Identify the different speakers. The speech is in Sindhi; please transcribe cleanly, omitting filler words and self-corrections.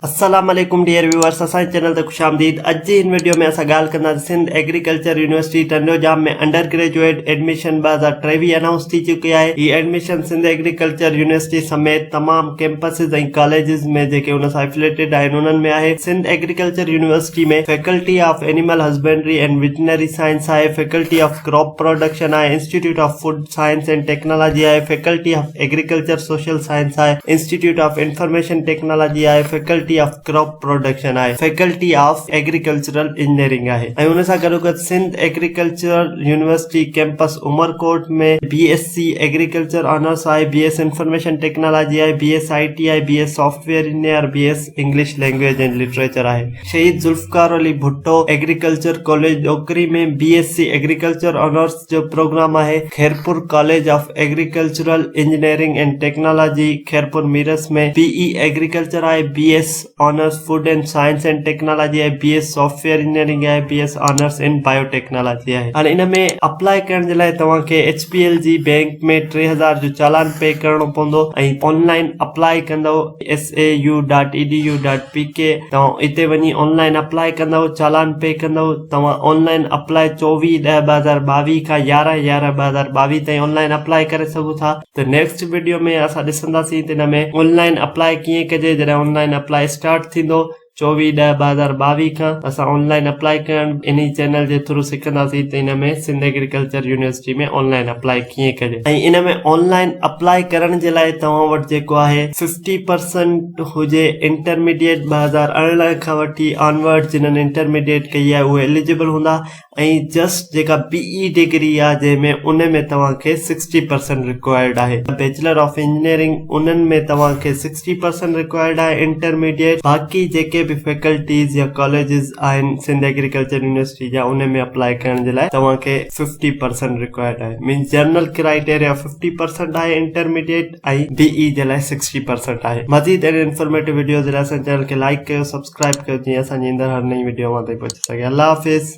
Speaker 1: السلام عليڪم ڊيئر ويوئرس اسان جي چينل تي خوش آمديد اڄ جي هن وڊيو ۾ اسان ڳالهه ڪنداسين Sindh agriculture university Tando Jam ۾ under graduate admission 2023 announce ٿي چڪي آهي هي ايڊميشن سنڌ ايگريڪلچر يونيورسٽي سميت تمام ڪيمپسز ۽ ڪاليجز ۾ جيڪي ان سان افليٽيڊ آهن انهن ۾ آهي Sindh agriculture university ۾ faculty of animal husbandry and veterinary science آهي فيڪلٽي آف ڪراپ پروڊڪشن آهي institute of food science and technology آهي faculty of agriculture social science آهي انسٽيٽيوٽ آف انفارميشن ٽيڪنالاجي آهي فيڪلٽي آف ڪراپ پروڊڪشن آهي فيڪلٽي آف ايگريڪلچرل انجنيئرنگ آهي ۽ ان سان گڏوگڏ Sindh agricultural university campus Umerkot ۾ B S C agriculture honours آهي بي ايس انفارميشن ٽيڪنالاجي آهي بي ايس I ٽي آهي B S software engineer B S English language and literature آهي Shaheed Zulfiqar Ali Bhutto agriculture college Dokri ۾ B S C agriculture honours جو پروگرام آهي Khairpur college of agricultural engineering and technology Khairpur Mirs ۾ B E agriculture آهي B S honours food and science and technology آهي B S software engineering آهي B S honours in biotechnology آهي هاڻي ان ۾ اپلاء ڪرڻ جي لاء توهان کي ايڇ پي ايل جي بينڪ ۾ 3000 جو چالان پي ڪرڻو پوندو ۽ آن لائن اپلاء ڪندو S A U dot E D U dot P K توهان اتي وڃي آن لائن اپلاء ڪندؤ چالان پي ڪندؤ توهان آن لائن اپلاء 24 ڏهه 2022 کان 11 11 2022 تائين آن لائن اپلاء ڪري سگهو ٿا ته نيڪسٽ وڊيو ۾ اسان ڏسنداسين ته ان ۾ آن لائن اپلاء ڪيئن ڪجي جڏهن آن لائن اپلاء اسٽارٽ ٿيندو 24 ڏهه 2022 کان اسان آن لائن اپلاء ڪرڻ انهي چينل جي ٿرو سکنداسين ته ان ۾ Sindh agriculture university ۾ online apply ڪيئن ڪجي ۽ ان ۾ آن لائن اپلاء ڪرڻ جي لاء توهان وٽ جيڪو آهي ففٽي پرسنٽ هجي انٽرميڊيٽ 2018 کان وٺي آنورڊ جنھن انٽرميڊيٽ ڪئي آهي اهي اليجبل هوندا ۽ جسٽ جيڪا بي اي ڊگري آهي جنهن ۾ ان ۾ توهان کي سڪسٽي پرسنٽ رڪوائرڊ آهي بيچلر آف انجنيئرنگ انهن ۾ توهان کي سڪسٽي پرسنٽ رڪوائرڊ آهي انٽرميڊيٽ باقي جيڪي به فيڪلٽيز يا ڪاليجز آهن سنڌ ايگريڪلچر يونيورسٽي جا ان ۾ اپلاء ڪرڻ جي لاء توهان کي ففٽي پرسنٽ رڪوائرڊ آهي means general criteria fifty percent آهي انٽرميڊيٽ ۽ بي اي جي لاء سڪسٽي پرسنٽ آهي مزيد اهڙي انفارميٽو وڊيوز جي لاء اسان چينل کي لائيڪ ڪيو سبسڪرائب ڪيو جيئن اسان جي ايندڙ هر نئين وڊيو اوهان تائين پهچي سگهي الله حافظ.